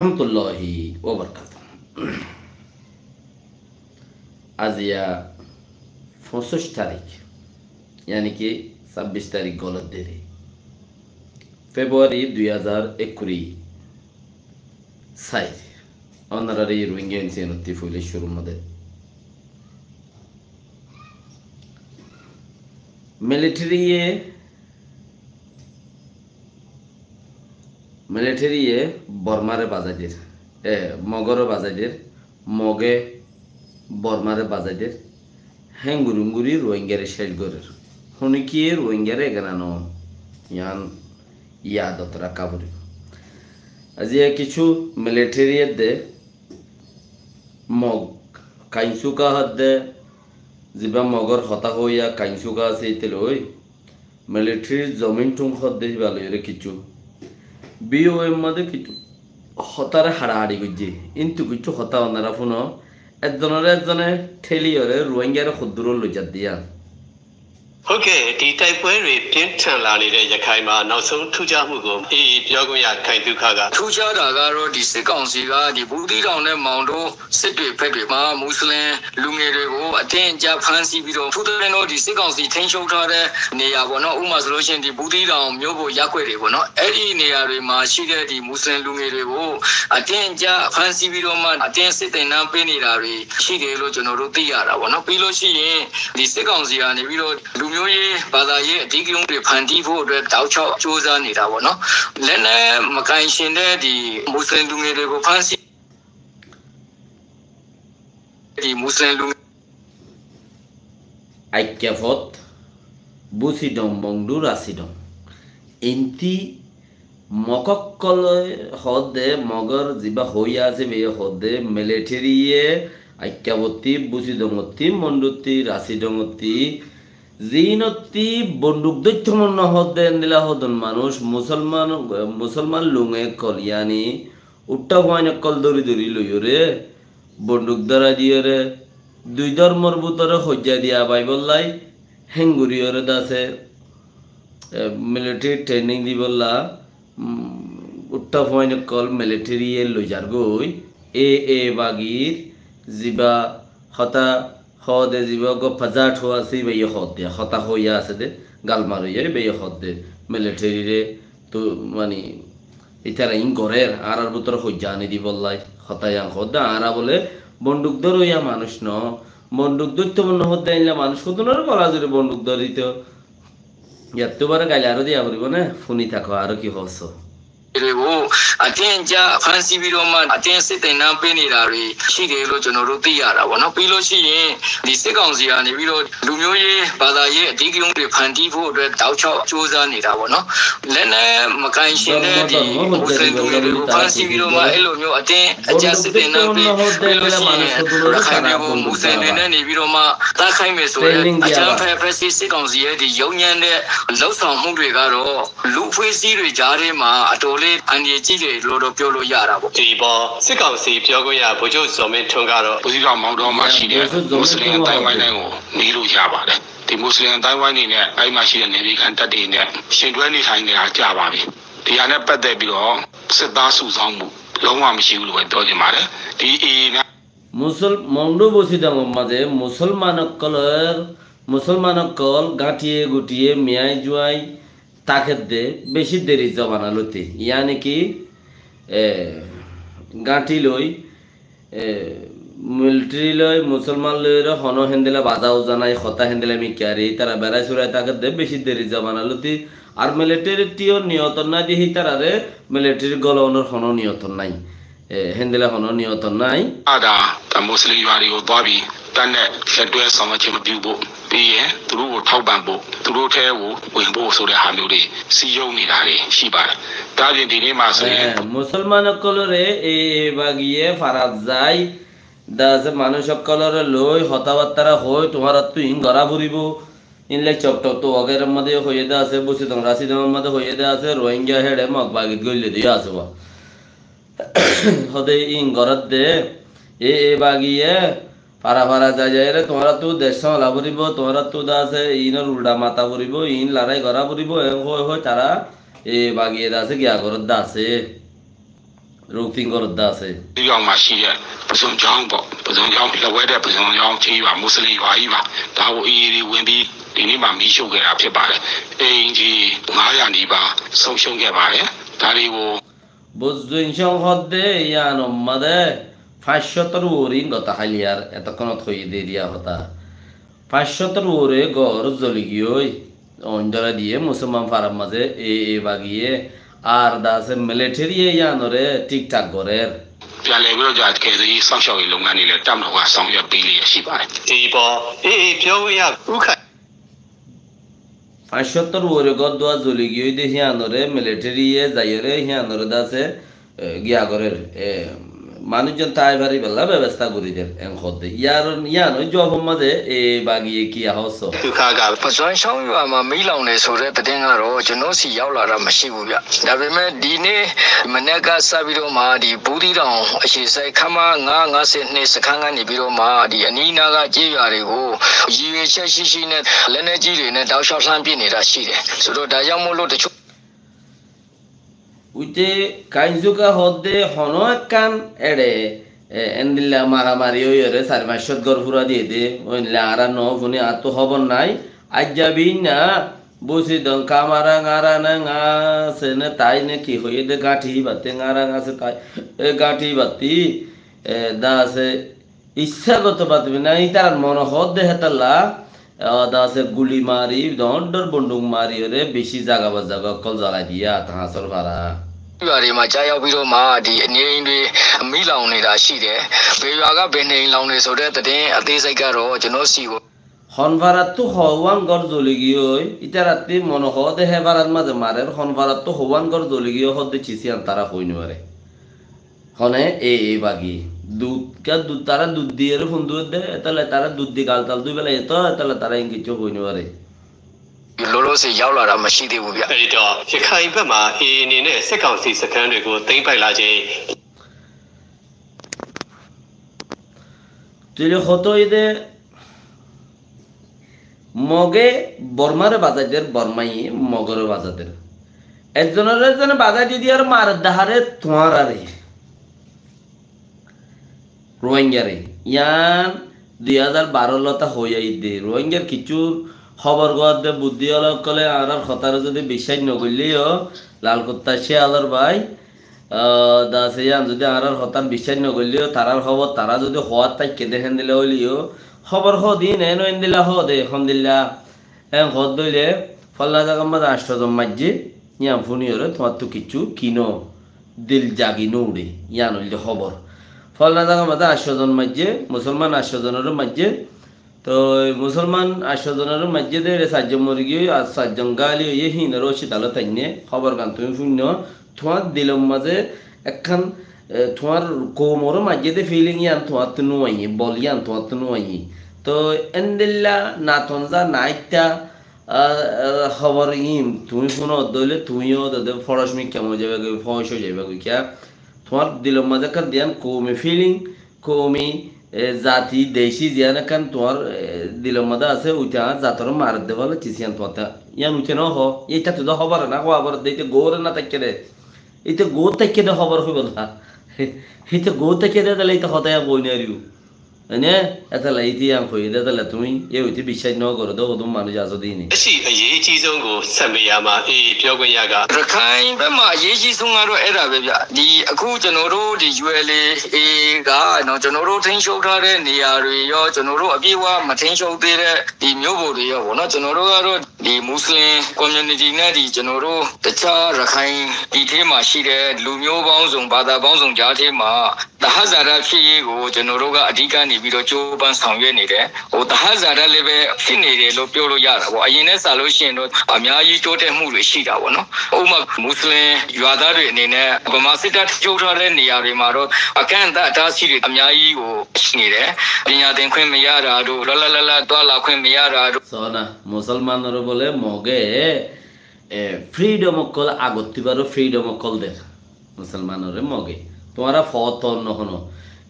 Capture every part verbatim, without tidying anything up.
Rahmatulláhi wa barakátuhu. Aziya foñsíc tarík, yáni ki sábbic tarík golor deri, Februari dui házar ekkuri sair. Ónorare Rohingya M C N ottí foila cúrur modé militariye Militariye Bormare bazai der, e, Mogore bazai der, Moge Bormare bazai der, hénguri-unguri Rohingyare céc gorer. Honikiye Rohingyare egena no, yián yadot rakká foribó. Aziya kissú militariye de Mog Kainsuka hodde, ziba Mogor hotá hoiya Kainsuka asé íte loi, militarir zomin tún hodde híba loiyóre kissú. B O M modé kissú hotáre haçahaçi goijjé. Kintu kissú hotá onora fúno, ezzonore ezzone théliyoré Rohingyare hoddúror loizar diya. ဟုတ်ကဲ့၊ ဒီတိုက်ပွဲတွေ ပြင်းထန်လာနေတဲ့ ရခိုင်မှာ နောက်ဆုံးထူးခြားမှုကို AA ပြောခွင့်ရ ခိုင်သုခက ထူးခြားတာကတော့ ဒီစစ်ကောင်စီက ဒီဘူးသီးတောင်နဲ့ မောင်တော စစ်တွေဘက်တွေမှာ မွတ်စလင်လူငယ်တွေကို အတင်းအကျပ်ဖမ်းဆီးပြီးတော့ အထူးသဖြင့်တော့ ဒီစစ်ကောင်စီထိန်းချုပ်ထားတဲ့နေရာပေါ့နော်၊ ဥပမာဆိုလို့ရှိရင် ဒီဘူးသီးတောင်မြို့ပေါ်ရပ်ကွက်တွေပေါ့နော်၊ အဲ့ဒီနေရာတွေမှာရှိတဲ့ ဒီမွတ်စလင်လူငယ်တွေကို အတင်းအကျပ်ဖမ်းဆီးပြီးတော့မှ အတင်းစစ်သင်တန်းပေးနေတာတွေရှိတယ်လို့ ကျွန်တော်တို့သိရတာပေါ့နော်။ ပြီးလို့ရှိရင် ဒီစစ်ကောင်စီကနေပြီးတော့ လူမျိုးရေးဘာသာရေးအဓိကရုဏ်းတွေဖန်တီးဖို့အတွက် တောက်လျှောက်ကြိုးစားနေတာပေါ့နော်။ လက်နက်မကိုင်ချင်တဲ့ ဒီမွတ်စလင်လူငယ်တွေကိုဖမ်းဆီး ဒီမွတ်စလင်လူငယ် Aikkafot, Busidong, Mongdu, Rasidong. Inti Mog ókkole hoódde, Mogor ziba hoiya asé, beye hoódde, militariye Aikkafottí, Busidongottí, Monduttí, Rasidongottí, ziínottí bonduk dóitto mone no hoódde, endilla hodún manúic, musolman, musolman lunge ókkol, yáni uththá fuain ókkol dóri dóri loiyóre, bonduk dórai diyóre, dui dórmor bútore hoijja diya baibollái, hénguriyóre dase, e, military training dibolla, um, uththá fuain ókkol militariye loizargói, e, e bagir ziba hotá hoóde, ziba goffa zath hoó asé, íbaye hoódde, hotá hoiya asé de, gal maroiya, íbaye hoódde, militarire to, mani, ítara iín gorér, añárar bútore hoijja ani dibollái, hotá yián hoódde, añára bóle bonduk dóroiya manúic no, bonduk dóitto mone no hoódde, éilla manúic hodúnore bola zuri bonduk dórito, yattú bore gail aró diya foribó né, fúni táko, aró ki hoóso? တွေကို အတင်းအကျပ်ဖမ်းဆီးပြီးတော့မှ အတင်းစစ်သင်တန်းပေးနေတာတွေရှိတယ်လို့ ကျွန်တော်တို့သိရတာပေါ့နော်။ ပြီးလို့ရှိရင် ဒီစစ်ကောင်စီကနေပြီးတော့ လူမျိုးရေးဘာသာရေးအဓိကရုဏ်းတွေဖန်တီးဖို့အတွက် တောက်လျှောက်ကြိုးစားနေတာပေါ့နော်။ လက်နက်မကိုင်ချင်တဲ့ ဒီမွတ်စလင်လူငယ်တွေကိုဖမ်းဆီးပြီးတော့မှ အဲ့လိုမျိုးအတင်းအကျပ်စစ်သင်တန်းပေး၊ ပြီးလို့ရှိရင် ရခိုင်တွေကိုမွတ်စလင်တွေနဲ့နေပြီးတော့မှ တိုက်ခိုက်မယ်ဆိုတဲ့ အကြမ်းဖက်ဖက်ဆစ်စစ်ကောင်စီရဲ့ ဒီယုတ်ညံ့တဲ့လုပ်ဆောင်မှုတွေကတော့ လူ့အဖွဲ့အစည်းတွေကြားထဲမှာ အတော်လေးအန္တရာယ်ကြီးတယ်လို့တော့ ပြောလို့ရတာပေါ့။ ဒီအပေါ် စစ်ကောင်စီပြောခွင့်ရ ဗိုလ်ချုပ်ဇော်မင်းထွန်းကတော့ ဘူးသီးတောင်မောင်တောမှာရှိတဲ့ မွတ်စလင်အသိုင်းအဝိုင်းတိုင်းကို မေးလို့ရပါတယ်။ ဒီမွတ်စလင်အသိုင်းအဝိုင်းတွေနဲ့ အဲ့မှာရှိတဲ့နယ်မြေခံတပ်တွေနဲ့ ယှဉ်တွဲနေထိုင်နေတာကြာပါပြီ။ ဒီဟာနဲ့ပတ်သက်ပြီးတော့ စစ်သားစုဆောင်းမှု လုံးဝမရှိဘူးလို့ပဲ ပြောချင်ပါတယ်။ ဒီ AA များ Musol-, Mongdu Busidongor mazé musolman ókkolor, musolman ókkol gáñtiye gutiye miyai juai tákedde beci deri zobana lóti. Yáni ki, e, gáñti loi, e, militari loi, musolman loiyóre hono héndilla baza uza nai, hotá héndilla mikkári, ítara berai surai tákedde beci deri zobana lóti. Ar militarittú niyoton nai de, ítarare militari golonor hono niyoton nai. E, héndilla hono niyoton nai. ဒါ ဒါ မွတ်စလင်ရွာတွေကိုသွားပြီး တပ်နဲ့လက်တွဲဆောင်ရွက်ခြင်းမပြုဖို့၊ ပြီးရင် သူတို့ကိုထောက်ပံ့ဖို့၊ သူတို့ထဲကိုဝင်ဖို့ဆိုတဲ့ဟာမျိုးတွေ စည်းရုံးနေတာတွေရှိပါတယ်။ ဒါ့အပြင် ဒီနေ့မှာဆိုရင် E, musolman ókkolore e, e bagiye farat zai, de asé manúic ókkolore loi hotábattara hoi, tuáñrattu iín gorá foribó, iín le Choktok to Wagairor mazé hoiyé de asé, Busidong Rasidongor mazé hoiyé de asé, Rohingya héçe Mog bagit goille de asé ba. Hode iín gorédde, e, e bagiye, fara fara zai zaiyóre, tuáñrattu dec sámala foribó, tuáñrattu de asé, iínor ulda mata foribó, iín larái gorá foribó, en hoi hoi tara, e bagiye de asé, giya gorédde asé. ရုပ်သိမ်း ကတ် ဒၣ်စဲ ဒီး ယွင်မႃး ရှိတဲ့ ပုဇွန်ကျောင်းပေါ့။ ပုဇွန်ကျောင်း လက်ဝဲတဲ့ ပုဇွန်ကျောင်း ကျေးရွာ မွတ်စလင် ရွာကြီးပါ။ ဒါကို AA တွေ ဝင်ပြီး ဒီနေ့မှာ မီးရှို့ခဲ့တာ ဖြစ်ပါတယ်။ အိမ်ခြေ ငါးရာ နီးပါး ဆုံးရှုံးခဲ့ပါတယ်။ ဒါတွေကို Buzzon cóñg hoódde yíanor mazé fañs cót uore goto háiliyar, etokkónot hoiyé de eriya hotá. Fañs cót uore gór zoli giyói, oindóra diyé Musolman farar mazé e, e bagiye, ar dase militariye yíanore thík-thak gorér. ပြန်လည်ပြီးတော့ ကယ်ဆယ်ရေး စောင့်ရှောက်ရေး လုပ်ငန်းတွေလည်း တပ်မတော်က ဆောင်ရွက်ပေးလျက် ရှိပါတယ်။ ဒီအပေါ် AA ပြောခွင့်ရ ဦးခိုင် Fañs cót uore gór dua zoli giyói de híanore militariye zaiyóre híanore dase, e, giya gorér, e, manúic zon tái faribálla bebostá gorí der, en hoódde. Yar, yían oi juab mazé e bagiye ki hoó só. သူခါက ပုဇွန်ချောင်းရွာမှာ မီးလောင်တယ်ဆိုတဲ့ သတင်းကတော့ ကျွန်တော်ဆီ ရောက်လာတာ မရှိဘူးဗျ။ ဒါပေမဲ့ ဒီနေ့မနက်က စပြီးတော့မှ ဒီဘူးသီးတောင် အခြေစိုက် ခမရ ငါးငါးနှစ် စခန်းကနေပြီးတော့မှ ဒီအနီးနားက ကျေးရွာတွေကို ရည်ရွယ်ချက်ရှိရှိနဲ့ လက်နက်ကြီးတွေနဲ့ တောက်လျှောက် လှမ်းပစ်နေတာ ရှိတယ်။ ဆိုတော့ ဒါကြောင့်မို့လို့ တချို့ Uite Kainsuka hoódde honó ekkán eçe, e, endilla maramari óiyore sari fañs cót gór fúrai diyé de, óinilla añára no fúni, añáttu hóbor nái. Aijja bínna búsi don, kámara ŋára ne ŋá asé ne tái ne ki hoiyé de, gáñthi íbatte ŋára ŋá asé tái, e, gáñthi íbatte, e, dase Issá goto bat bina, ítarar mone hoódde hétalla, e, dase guli mari, doóñr doóñr bonduk mariyóre, bicí zaga ba zaga ókkol zolai diya, tañsor fara. ရွာတွေမှာ ကျရောက်ပြီးတော့မှ ဒီနေအိမ်တွေ မီးလောင်နေတာ ရှိတယ်။ ဘယ်ရွာက ဘယ်နေအိမ် လောင်နေဆိုတဲ့ သတင်းအသေးစိတ်ကတော့ ကျွန်တော်ဆီကို Hon farattú hoówan gór zoli giyói, ítarattú mone hoódde hé farar mazé marer, hon farattú hoówan gór zoli giyói hoódde cis yían tará hoi no fare. Hone e, e bagi. Dud, kiyá dud, tará dud diyóre fúndú edde, étalla tará dud di gal tal dúi félaiye to, étalla tará in kiccú hoi no fare. လောလောဆယ် ရောက်လာတာ မရှိသေးဘူးဗျ။ အဲ့တော့ ရခိုင်ဘက်မှာ AA အနေနဲ့ စစ်ကောင်စီစခန်းတွေကို သိမ်းပိုက်လာခြင်း Tóile hotá óiye de, Moge Bormare bazai der, Bormaye Mogore bazai der. Ekzonore ekzone bazai di di ar marer de hare tuáñrare. Rohingyare. Yían dui házar baró lóta hoi aiyé de. Rohingyar kiccú hóbor goódde buddí ola ókkole añárar hotáre zodi biccác no goillé yó, Lalkutta Céyalor bái, ah, dase yían zodi añárar hotán biccác no goillé yó, tarár hóbor tará zodi hoóat táikke de héndilla óile yó, hóbor hoóde yín eno héndilla hoóde, hondilla, en hoódde óile, falla zagar mazé añctho zon maijjé, yían fúniyóre tuáñttu kiccú ki no, dil jagi no uçé, yían óilde hóbor. Falla zagar mazé añctho zon maijjé, musolman añctho zonoré maijjé, Toi musolman añctho zonoré maijjé de, ere sair zon mori giyói, ar sair zon gáli óiye, híinoré ocídalot ainné, hóborgan tuñí fúinno, tuáñr dilor mazé ekkán, e, tuáñr koumoré maijjé de feeling yían tuáñttú no aiyé, bol yían tuáñttú no aiyé. Toi endilla natonza naitta, a, a, hóbor yín tuñí fúno de óile tuñí yó de, de foroc mikká moi zaiba goi, foroc ói zaiba goi kiyá. Tuáñr dilor mazé ekkán diyan koumi feeling, koumi, e, zati, deci ziyán ekkán tuáñr, e, dilor mazé asé, uite añár zatoré marer de bála cis yían tuáñtte. Yían uite no hoó, ítattú de hóbor no hoó, hóbor de íte goóre no táikke de. Íte goót táikke de hóbor hoibó de. Íte goót táikke de, tóile íte hotá yían hoi no faribó. Ene, étalla íte yían hoiyé de, étalla tuñí, e uite biccác no goró de, hodún manúic asó de íne. လက်ရှိ အရေးအကြီးဆုံးကို ဆက်မေးရာမှာ AA ပြောခွင့်ရက ရခိုင်ဘက်မှာ အရေးကြီးဆုံးကတော့ အဲ့ဒါပဲဗျ။ ဒီအခု ကျွန်တော်တို့ ဒီ ULA/AA ကနော် ကျွန်တော်တို့ ထိန်းချုပ်ထားတဲ့ နေရာတွေရော ကျွန်တော်တို့ အပြည့်အဝ မထိန်းချုပ်သေးတဲ့ ဒီမြို့ပေါ်တွေရောပေါ့နော် ကျွန်တော်တို့ကတော့ ဒီ Muslim community နဲ့ ဒီ ကျွန်တော်တို့ တခြား ရခိုင်ပြည်ထဲမှာရှိတဲ့ လူမျိုးပေါင်းစုံ ဘာသာပေါင်းစုံကြားထဲမှာ သဟဇာတဖြစ်ရေးကို ကျွန်တော်တို့က အဓိကနေပြီးတော့ ကြိုးပမ်းဆောင်ရွက်နေတယ်။ ဟို သဟဇာတလည်းပဲ ဖြစ်နေတယ်လို့ ပြောလို့ရတာပေါ့။ အရင်နဲ့ စလို့ရှိရင်တော့ အများကြီး တိုးတက်မှုတွေ ရှိတာပေါ့နော်။ ဥပမာ မွတ်စလင်ရွာသားတွေ အနေနဲ့ ဗမာစစ်တပ် ထိန်းချုပ်ထားတဲ့ နေရာတွေမှာတော့ အကန့်အသတ် အတားအဆီးတွေ အများကြီးကို ရှိနေတယ်။ ပညာသင်ခွင့် မရတာတို့၊ လွတ်လွတ်လပ်လပ် သွားလာခွင့် မရတာတို့။ Sóna, musolmanoré bóle Moge, e, freedom ókkol, agottú baró freedom ókkol der. Musolmanoré Moge. Tuáñra foótton no hono.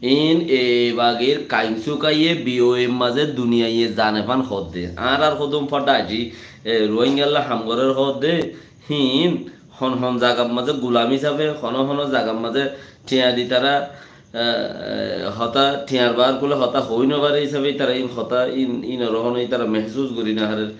In e bagir Kainsukaye VOA mazé duniyaiye zane fán hoódde. Añárar hodún fodda aci, e, Ruáingalla ham gorér hoódde, híin hon hon zagar mazé gulam hísafe, hono hono zagar mazé thiañ di tará, e, e, hotá, thiañr baár kúle hotá hoói nofaré hísabe tará ín hotá ín, ín oró hone tará mehsus gorí nofarér.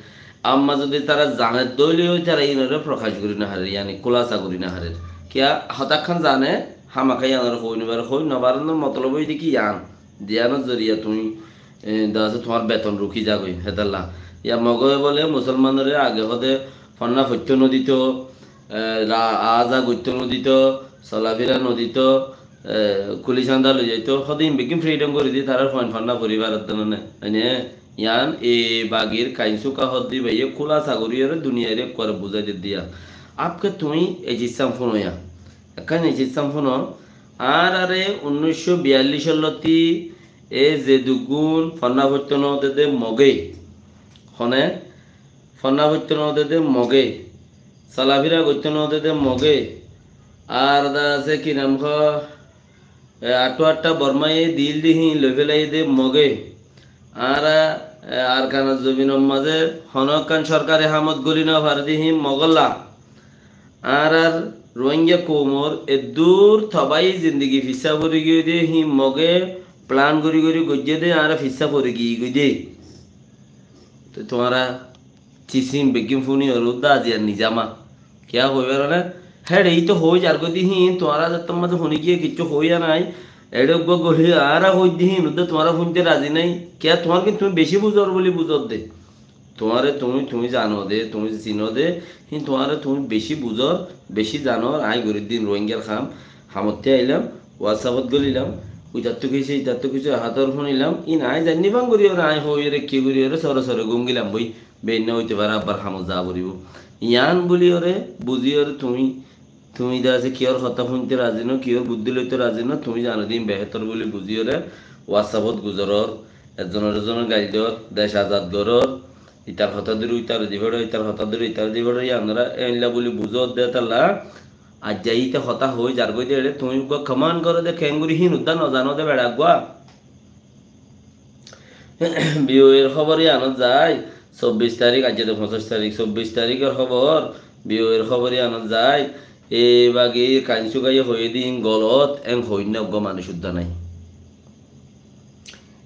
Amma zodi tará zaner dóile ói tará ín oré prokac gorí nofarér, yáni kúlasa gorí nofarér. Kiyá hotá ekkán zane, hámaka yían oré hoói nofaré, hoói nofaré no motolob óilde ki yían. Diyánor zoriya tuñí, e, de asé tuáñr beton ruki zagói, hétolla. Yá Mogói bóle musolmanoré age hóde fonná foittóu nodito, e, ra-, aza goittóu nodito, solafira nodito, e, kulic anda loizaito, hóde ín beggín fridom gorí di, tarár foin fonná fori faredde none. Ene, yían e bagir kainsuka hódde baiye kúlasa gorí ore duniyaire ekkuare buzái de diya. Abke tuñí e cissán fúnoya. Ekkán e cissán fúno, añáráre unnoicó biyallic lóti e zeduggún fonná foittóu nodede Mogé. Hone? Fonná foittóu nodede Mogé. Solafira goittóu nodede Mogé. Ar de asé ki nam hoó, e, aṭṭu aṭṭa Bormaye dil di híin loi félaiye de Mogé. Añára, e, Arkanor zobinor mazé honó ekkán sorkari hamot góli nofaré de híin Mogolla. Añárar Rohingya koumor eddúr tobai zindigi fissá fori giyói de, híin Mogé plan gorí gorí goijjé de, añára fissá fori giyói de. Toi tuáñra cisím beggín fúni oré uddá aziya nizama. Kiyá hoibar mane? Héçe ítara hoói zargói de híin, tuáñra zettór mazé fúni giyé kiccú hoóiya nái. Eçé uggúa gorí añára hoói de híin uddá tuáñra fúnte razi nái. Kiyá tuáñr ki tuñí bicí buzor buli buzor de. Tuáñre tuñí, tuñí zano de, tuñí sino de, hín tuáñre tuñí bicí buzor, bicí zanor, aññí gorí din Rohingyar ham, hamottí ailam, WhatsApp ot golilam, uitattu kissú, itattu kissú, hator fúnilam, ín aññí zanní fán gorí ore, aññí hoói ore, ki gorí ore, sore sore gúm gilam boi, beinna óite fare, abbar hamot za foribó. Yián buli ore, buzi ore tuñí, Tuñí de asé kiyór hotá fúnte razi no, kiyór buddí loito razi no, tuñí zano de ín behétor buli buzí ore WhatsApp ot guzoror, ezzonor ezzonor gail dor, dec azad goror, itar hotá dóri uitare di foro, itar hotá dóri uitare di foro, yíanora éilla buli buzó de hétolla. Aijja íte hotá hoói zargói de eçé, tuñí uggúa command goró de, keéngorí híin uddá nozano de beça uggúa. B O A r hóbor yíanot zai, sobbic tarík, aijja de foñcic tarík, sobbic taríkor hóbor, B O A r hóbor yíanot zai, e bagi Kainsukaye hoiyé de ín golot, en hoinna uggúa manúic uddá nai.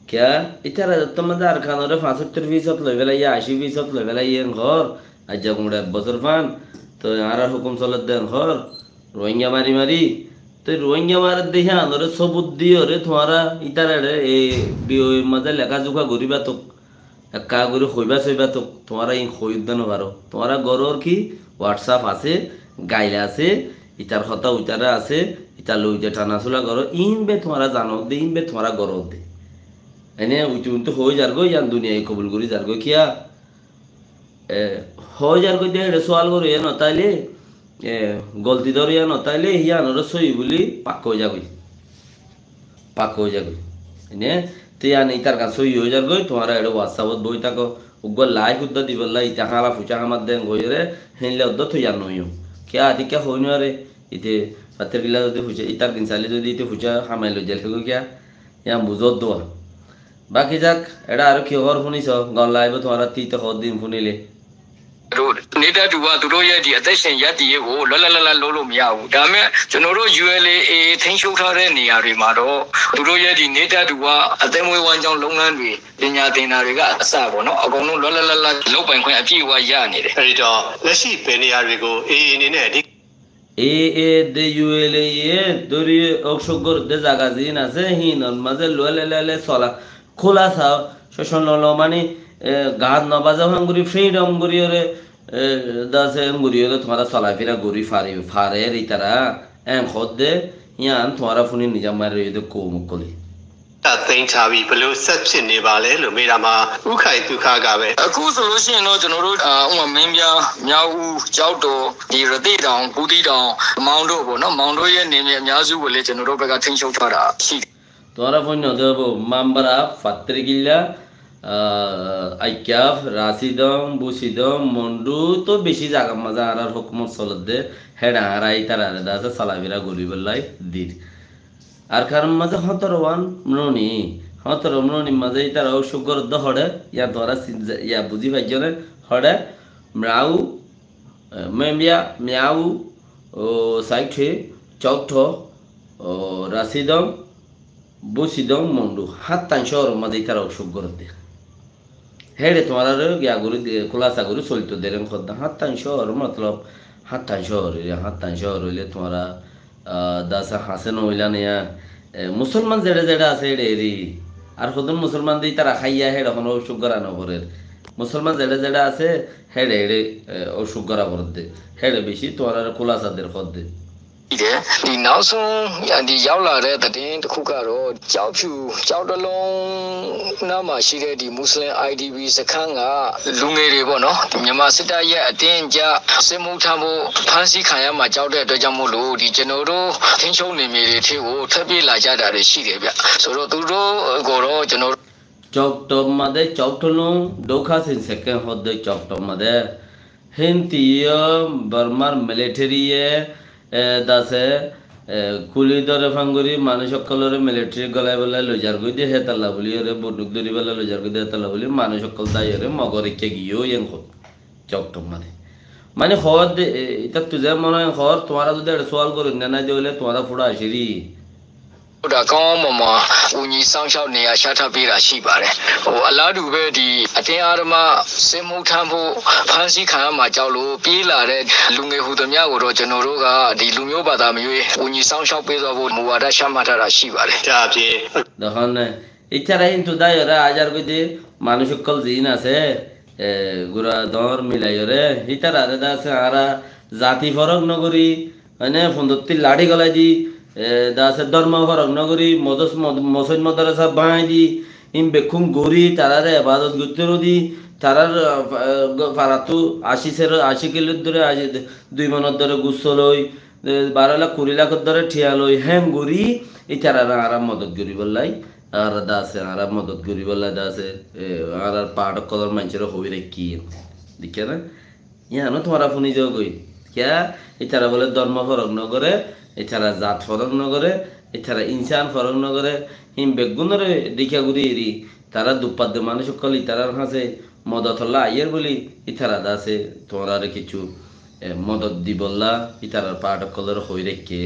Kiyá? Ítara zettór mazé Arkanore fañsóttor fisót loi félaiye, aci fisót loi félaiye en hoór, aijja guñça ek bosór fán, toi añárar hókum soler de en hoór, Rohingya mari mari, Te Rohingya marer de híyanore sobut diyore tuáñra ítara eçé e B O A r mazé leká zuká goríba tok, ekká gorí hoibá soibá tok, tuáñra ín hoi uddá no faro. Tuáñra goror ki? WhatsApp asé, gail asé, itar hotá uitara asé, itar loi uite thana sula goró, ín be tuáñra zano de, ín be tuáñra goró de. Ene uite untu hoi zargói, yían duniyai kobul gorí zargói. Kiyá? E, hoói zargói de héçe sual goróiya no táile, e, golti dóroiya no táile, híyanore sóiyi buli pakka ói zagói. Pakka ói zagói. Ene, te yían ítar gan sóiyi ói zargói, tuáñra eçé WhatsApp ot boi táko, uggúa like uddá dibolla, ite hála fucá hámar de en hoiyóre, héinla uddá toiyar noóiyo. Kiyá atikká hoói nuare, ite fattir gilla zodi fucá, ítar gin saile zodi ite fucá hámai loi zaile goi kiyá, yían buzó uddúa. Báki zak, eçé aró ki hóbor fúniso, gom lagibo tuáñrattú íte hoódde ín fúnile. သူတို့ နေတပ်သူက သူတို့ရဲ့ ဒီ အသက်ရှင်ရပ်တည်ရေးကို လွတ်လွတ်လပ်လပ် လုပ်လို့မရဘူး။ ဒါပေမဲ့ ကျွန်တော်တို့ U L A ထိန်းချုပ်ထားတဲ့ နေရာတွေမှာတော့ သူတို့ရဲ့ ဒီ နေတပ်သူက အသက်မွေးဝမ်းကျောင်း လုပ်ငန်းတွေ ပညာသင်တာတွေက အစပေါ့နော် အကုန်လုံး လွတ်လွတ်လပ်လပ် လုပ်ပိုင်ခွင့် အပြည့်အဝ ရနေတယ်။ အဲဒီတော့ လက်ရှိ ဘယ်နေရာတွေကို A A အနေနဲ့ အဓိက Ee, de U L A ye dóri óuk cóuk gorédde zaga ziín asé, híinor mazé luwá lelele sola, kúlasa, cócon lolo mani, e, gaat nobaza fán gorí, fridom gorí ore, e, dase en gorí ore tuáñra solafira gorí fari, farer ítara, en hoódde, yían tuáñra fúni nizam mari roiyé de koum ókkole. သိမ်းထားပြီး ဘယ်လို ဆက်ဖြစ်နေပါလဲလို့ မေးတာမှာ ဦးခိုင်သုခကပဲ အခုဆိုလို့ရှိရင်တော့ ကျွန်တော်တို့ အာ ဥပမာ မင်းပြား၊ မြောက်ဦး၊ ကျောက်တော်၊ ဒီ ရသေ့တောင်၊ ဘူးသီးတောင်၊ မောင်တောပေါ့နော်။ မောင်တောရဲ့ နယ်မြေအများစုကိုလည်း ကျွန်တော်တို့ဘက်က ထိန်းချုပ်ထားတာရှိတယ်။ Tuáñra fúinno de óibo, Mambara, Fattirkilla, ah, Aikaf, Rasidong, Busidong, Mondu, to beci zagar mazé añárar hókumot solédde, héçe añára ítarare de asé solafira goríbolla dir. Arkanor mazé hótoro wán mroni, hótoro mronir mazé ítara óuk cóuk gorédde hoçé, yían tuáñra sin-, yían buzí faijjó né, hoçé, Mrau, e, Membiya, Miau, o, Saikthé, Chouktho, o, Rasidong, Busidong, Mondu, háñttan cóorór mazé ítara ócuk gorédde. Héçe tuáñrare giya gorí di-, kúlasa gorí solito deréng hoódde. Háñttan cóor, motolob, háñttan cóor, ere háñttan cóor óile tuáñra, ah, dase hañsé noóila niya. E, musolman zeçé zeçé asé héçe eri. Ar hodún musolman de ítara háiya héçe honó ócuk gorá noforér. Musolman zeçé zeçé asé héçe héçe, e, ócuk gorá foredde. Héçe bicí tuáñrare kúlasa der hoódde. ဒီနောက်ဆုံး ဒီရောက်လာတဲ့သတင်းတစ်ခုကတော့ ကျောက်ဖြူ ကျောက်တစ်လုံးနားမှာရှိတဲ့ ဒီ Muslim IDP စခန်းက လူငယ်တွေပေါ့နော် ဒီမြန်မာစစ်တပ်ရဲ့အတင်းအကျပ် စစ်မှုထမ်းဖို့ ဖမ်းဆီးခံရမှာကြောက်တဲ့အတွက်ကြောင့်မို့လို့ ဒီကျွန်တော်တို့ထိန်းချုပ်နယ်မြေတွေထဲကို ထွက်ပြေးလာကြတာတွေရှိတယ်ဗျ။ ဆိုတော့ သူတို့ကိုတော့ ကျွန်တော်တို့ Coktok mazé, Coktok lóñ, Dóka sin sekken hoódde Coktok mazé. Híntu yó Bormar militariye, e, dase, e, kuli dóre fán gorí manúic ókkolóre militari golai bólla loizar goidé, hétalla bóli yóre bonduk dóri bólla loizar goidé, hétalla bóli manúic ókkol dai yóre Mogor ikká giyé yéen hoór. Coktok mazé. Mani hoódde, e, ítarattú ze mone hoór, tuáñra zodi eçé suwal goródde nái de óile tuáñra fúra acíri. ဒါကောင်းကောင်းမွန်မွန် ကူညီစောင့်ရှောက်နေရာချထားပေးတာရှိပါတယ်။ ဟို အလားတူပဲ ဒီအတင်းအဓမ္မစစ်မှုထမ်းဖို့ ဖမ်းဆီးခံရမှာကြောက်လို့ ပြေးလာတဲ့လူငယ်ဟူသမျှကိုတော့ ကျွန်တော်တို့က ဒီလူမျိုးဘာသာမရွေး ကူညီစောင့်ရှောက်ပေးသွားဖို့ မူဝါဒချမှတ်ထားတာရှိပါတယ်။ ဒါအပြင် Dehón né, ítara híntu dai yóre azar goidé manúic ókkol ziín asé, e, gura dóñr milai yóre, ítarare dase añára zati forók nogorí, Mane, fundottí laçí golai di, e, dase dórmo forók nogorí, mozos mod-, mosóid modorasa báñgi di, ín bekkún gorí, taráre ebadot goittóu di, tarár, e, fa-, e, go-, farattú ací ser, ací kilór dóre, ací d-, dui monor dóre gusso loi, e, baró lak kuri lakor dóre thiañ loi, hén gorí, ítarare añára modot goríbollá, añára dase, añára modot goríbollá dase, e, añárar path ókkolór maincóre hoói raikkí. Dekké né? Yían ó tuáñra fúni zogói. Kiyá? Ítara bóle dórmo forók nogoré, ítara zat forók nogoré, ítara insán forók nogoré, hín beggúnoré dhíka gorí eri, tará duppadde manúic ókkol ítarar hañsé modotolla aiyér bóli, ítara dase tuáñrare kissú, e, modot dibollá, ítarar path ókkolóre hoói raikké,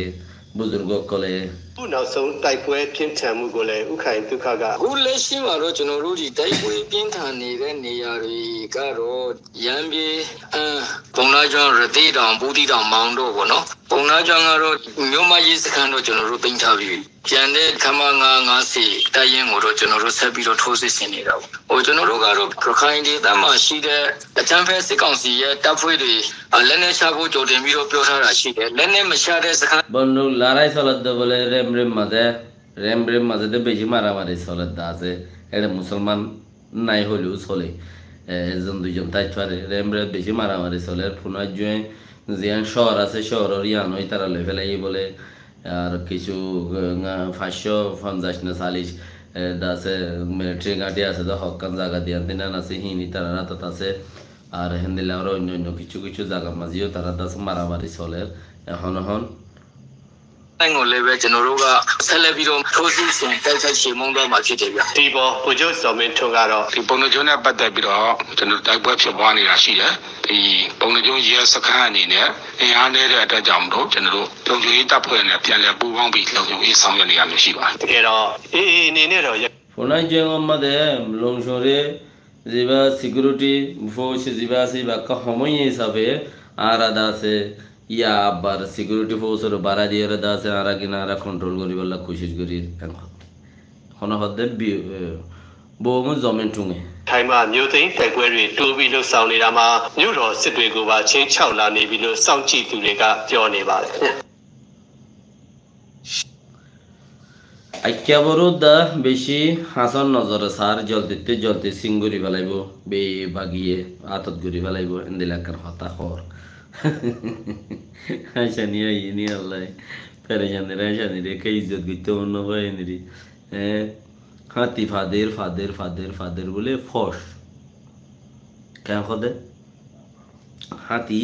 buzurg ókkolé. အခုနောက်ဆုံးတိုက်ပွဲပြင်းထန်မှုကိုလည်း ဦးခိုင်သုခက အခုလက်ရှိမှာတော့ ကျွန်တော်တို့ ဒီတိုက်ပွဲပြင်းထန်နေတဲ့နေရာတွေကတော့ ရမ်းဗြဲ၊ အမ်း၊ ပုဏ္ဏားကျွန်း၊ ရသေ့တောင်၊ ဘူးသီးတောင်၊ မောင်တောပေါ့နော်။ ပုဏ္ဏားကျွန်းကတော့ မြို့မရဲစခန်းတော့ ကျွန်တော်တို့သိမ်းထားပြီးပြီ။ ကျန်တဲ့ ခမရ ငါးဆယ် တပ်ရင်းကိုတော့ ကျွန်တော်တို့ဆက်ပြီးတော့ ထိုးစစ်ဆင်နေတာပေါ့။ ဟို ကျွန်တော်တို့ကတော့ ရခိုင်ဒေသမှာရှိတဲ့ အကြမ်းဖက်စစ်ကောင်စီရဲ့တပ်ဖွဲ့တွေ လက်နက်ချဖို့ ကြိုတင်ပြီးတော့ ပြောထားတာရှိတယ်။ လက်နက်မချတဲ့စခန်း Bonduk larai soledde bóle Remrem mazé, Remrem mazé de beci maramari soledde asé. Ere musolman nai hoileó sole. E, ekzon duizon táit fare. Remrem beci maramari soler. Funai jué ziyan cóor asé, cóoror yián ó ítara loi félaiye bóle. Ar kissú, e, fañs cót fonzaic né callic, e, dase militari gáñthi asé de, hokkán zaga diyan tinan asé, híin ítarar átot asé. Ar héndilla aró oinno oinno kissú kissú zagar mazé yó tará dase maramari soler. Ehón ehón ကိုလည်းပဲ ကျွန်တော်တို့က ဆက်လက်ပြီးတော့ ထိုးစစ်ဆင် တိုက်ခိုက်ချေမှုန်းသွားမှာ ဖြစ်တယ်ဗျ။ ဒီပေါ် ဗိုလ်ချုပ်ဇော်မင်းထွန်းကတော့ ဒီပုဏ္ဏားကျွန်းနဲ့ပတ်သက်ပြီးတော့ ကျွန်တော်တို့ တိုက်ပွဲဖြစ်ပွားနေတာရှိတယ်။ ဒီပုဏ္ဏားကျွန်းရဲစခန်းအနေနဲ့ အင်အားနည်းတဲ့အတွက်ကြောင့်မလို့ ကျွန်တော်တို့ လုံခြုံရေးတပ်ဖွဲ့နဲ့ ပြန်လည်ပူးပေါင်းပြီး လုံခြုံရေးဆောင်ရွက်နေတာမျိုးရှိပါတယ်။ တကယ်တော့ AA အနေနဲ့တော့ Funai jué mazé longcóre zibá security force zibá asé, ibá ekká homoiye hísafe añára dase, ya abar security force ore barái diyóre dase, añára gín añára control goríbolla kucíc gorír. Ehón hoódde bi-, e, Boumu Zomin Thunge. ခိုင်မာမြို့သိမ်းတိုက်ပွဲတွေ တိုးပြီးလုပ်ဆောင်နေတာမှာ မြို့တော်စစ်တွေကိုပါ ခြိမ်းခြောက်လာနေပြီလို့ စောင့်ကြည့်သူတွေက ပြောနေပါတယ်။ Aikká boro da beci hañsór nozore sar, joldittú joldi sin gorí félaibo, be bagiye átot gorí félaibo, endilla ekkán hotá hoór. Aicá ni, aiyé ni, Allah, perecanir aicá ni re, ekká izzot goittó mone no fai ni re. E, háñti fader, fader, fader, fader bóle fóñc. Keén hoóde? Háñti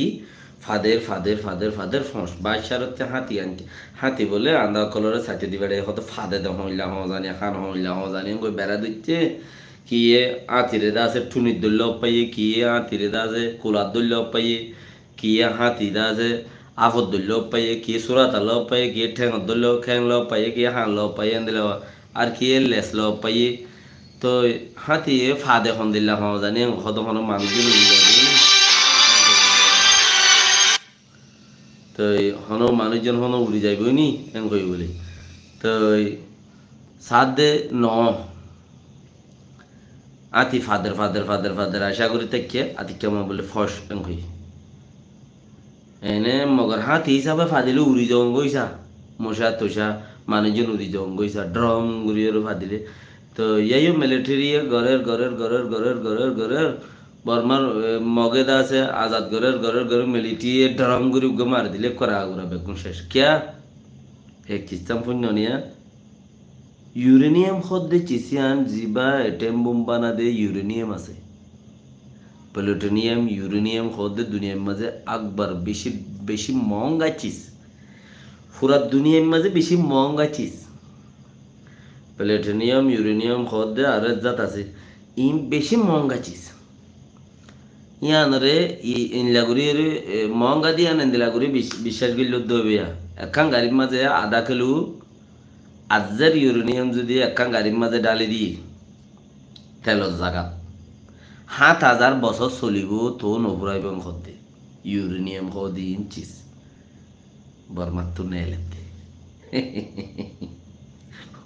fader, fader, fader, fader, fóñc. Báiccarotte háñti añcé. Háñti bóle añára ókkolóre saitó di beçe hoóde fade de hoóñilla hoóñzani, hán hoóñilla hoóñzani, engori berá doitte. Kiyé háñtire de asé thunit dóilla uppaiye, kiyé háñtire de asé kulat dóilla uppaiye, kiyé háñti de asé Áfot dóilla faiye, ki surat loi faiye, ki théngot dóilla, théng loi faiye, ki hañ loi faiye, endilla, ar ki les loi faiye. Toi háñtiye fade hondilla hoó zani, en hoó de hono manúic zon uri zaibo ni. Toi hono manúic zon hono uri zaibo ni, en hoibo buli. Toi sáde no. Áñti fader, fader, fader, fader, acá gorí táikke, átikka ma bóle fos, en hoiyé. Ene mogor háñti hísabe fadile uri zon goisa, mocá tocá, manúic zon uri zon goisa, drom gorí ore fadile. Toi yáiyo military ye gorér, gorér, gorér, gorér, gorér, gorér, Bormar, e, Mog e de asé, azad gorér, gorér, gorér, military ye drom gorí uggwá mari dile, kora gura beggún cec. Kiyá? Ek kisam fuinno niya? Uranium hoódde cis yián, zibá atom bom banade uranium asé. Plutonium, uranium hoódde duniyair mazé akbar beci, beci moóñga cis. Fura duniyair mazé beci moóñga cis. Plutonium, uranium hoódde aró ek zat asé. Iín beci moóñga cis. Yíanoré i-, endilla gorí, e, moóñga de yían endilla gorí bic-, biccác goillé dóibo yá. Ekkán garir mazé adá kilo azzér uranium zodi ekkán garir mazé dháli diyé, telor zagat, háñt házar bosór solibo, toó nofúraibo en hoódde. Uranium hoódde iín cis. Bormattú neeledde.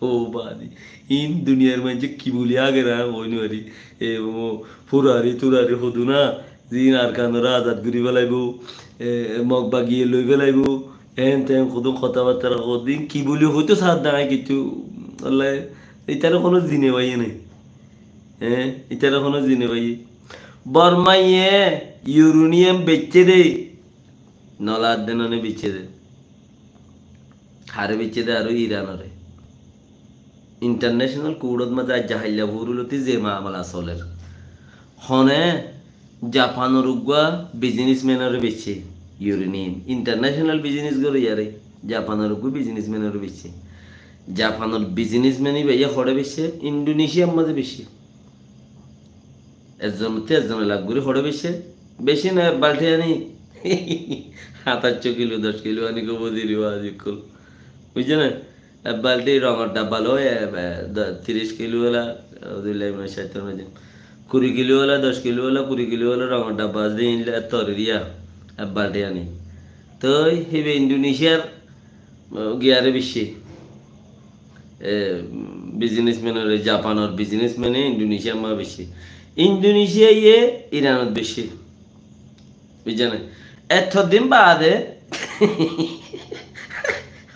Ó baázi, iín duniyair maincé ki buli ager aññí hoi no fari. E, ó, furari turari hodún na, ziín Arkanoré azad gorí félaibo, e, Mog bagiye loi félaibo, en ten hodún hotábattá hoddé, iín ki buli hoitó saádde aññí kittú, wallai, ítare honó zine faiyé nai. E, ítare honó zine faiyé. Bormaye uranium beicce dé, no laadde none beicce dé. Hare beicce dé aró Iranoré. International court ot mazé aijja hailla furuloti ze mamala soler. Hone Japanor uggwá businessman ore beicce uranium. International business gore yare. Japanor uggwá businessman ore beicce. Japanor businessman iba ye hoçé beicce? Indonesiar mazé beicce. Ezzon te ezzon elak gori hoçé beicce? Beci no, ek balti ani. Háñtacco kilo, doc kilo ani ko buziri wazi kul. Buijjó na? Ek balti rongor dabba loi, e, e, do-, tiris kilo ola, auzubillahi minac caitanir rajim. Kuri kilo ola, doc kilo ola, kuri kilo ola rongor dabba asé de, inle tori riya. Ek balti ani. Toi hibe Indonesiar, e, giyare beicce. E, businessman ore, Japanor businessman e Indonesia ma beicce. Indonesia ye Iranot beicce. Buijjó na? Etodin baade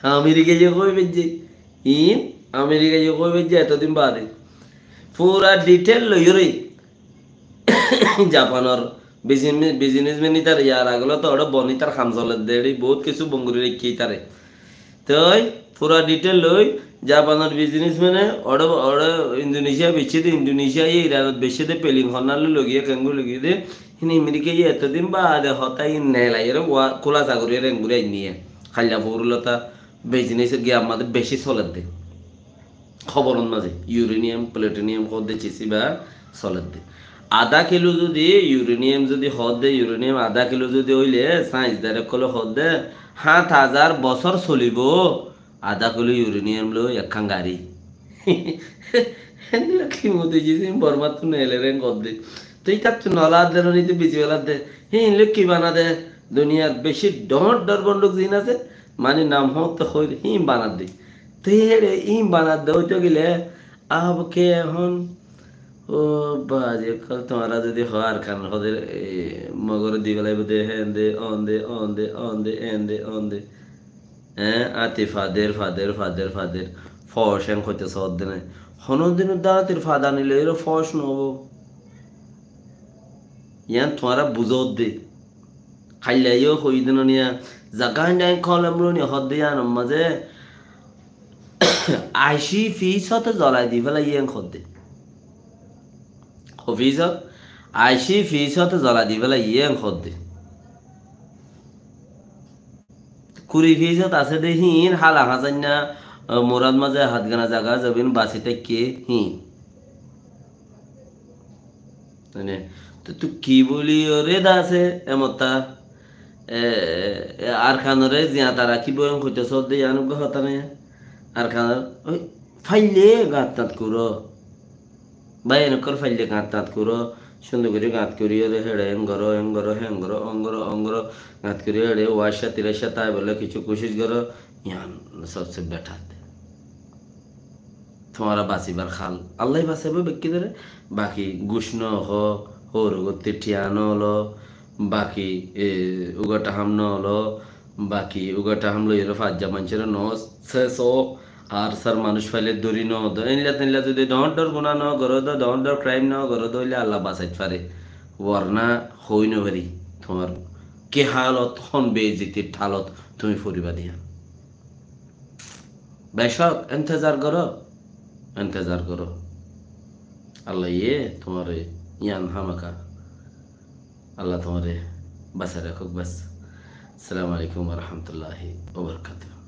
Amerika ye hoi beicce. Iín Amerika ye hoi beicce etodin baade. Fura detail loiyóre. Japanor business, businessman ítare yar age lóti oçé bon ítar ham soledde, eçé bout kessú bon gorí raikké ítare. Toi fura detail loi Japanor businessman e oçé, oçé Indonesia beicce de, Indonesia ye Iranot beicce de, peling honnán loi loigiyé, kengori loigiyé de, híin Amerika ye etodin baade hotá iín neelaiyóre wa-, kúlasa gorí rengori ainniye. Hailla furulota business giyar mazé beci soledde. Hóboror mazé uranium, plutonium hoódde cis íba soledde. Adá kilo zodi uranium zodi hoódde, uranium adá kilo zodi óile, sainzdar ókkole hoódde, háñt házar bosór solibo adá kilo uranium loi ekkán gari. Héndilla kimot ói giyé, Bormattú neelere hoódde. Toi ítattú no laadde, no nite beci feladde. Hé, híin loi ki banade? Duniyar beci dhoóñr dhoóñr bonduk ziín asé, mani nam hoóñtte hoóir, híin banadde. Te eçé iín banadde óito gile, ab ke ehón, ó bazi ókkol, tuáñra zodi hoó Arkan hoóde, e, Mogore di félaibo de, héen de, óon de, óon de, óon de, éen de, óon de. Eé, áñti fader, fader, fader, fader. Fos en hoite soódde nai. Honódin uddá áñtir fadani loiyóre fos noóibo. Yián tuáñra buzódde. Háilla yó hoiyí de no niya, Zakan Dain Kolom Runi hoódde yíanor mazé ací fisót zolai di félaiyé en hoódde. Hó fisót? Ací fisót zolai di félaiyé en hoódde. Kuri fisót asé de híin hála hañsáinna, e, murat mazé hatgana zaga zobin basi táikke híin. Mane, to, to ki buli ore da asé, emotta, e, e, Arkanore ziyañta rakíbo, en hoito sódde, yián uggwá hotá nái. Arkanor, ói, faille gañt-tañt goró. Bái, en ókkol faille gañt-tañt goró, cúndor gorí gañt goríyore héçe en goró, en goró, hen goró, on goró, on goró, gañt gorí héçe wacca tiracca táibólla kessú kucíc goró, yián sobse better. Tuáñra basibar hál. Allaye basaibó bekkúnore, baki guc no hó, hóur gottí thiañ no lo, baki, e, uggwá tháham no lo, baki uggwá tháham loiyóre faijja maincóre no sesó, ar sar manúic faile dóri no do. Éilla téilla zodi doóñr doóñr guná no goró do, doóñr doóñr crime no goró do, óile Allah basait fare. Worna hoi no fari, tuáñr ki hálot, hon beizzotir hálot tuñí foriba de yián. Becók, entezar goró, entezar goró. Allaye tuáñre yián hámaka, Allah tuáñre basai rakók bes. Assalamu alaikum wa rahmatullahi wa barakatuhu.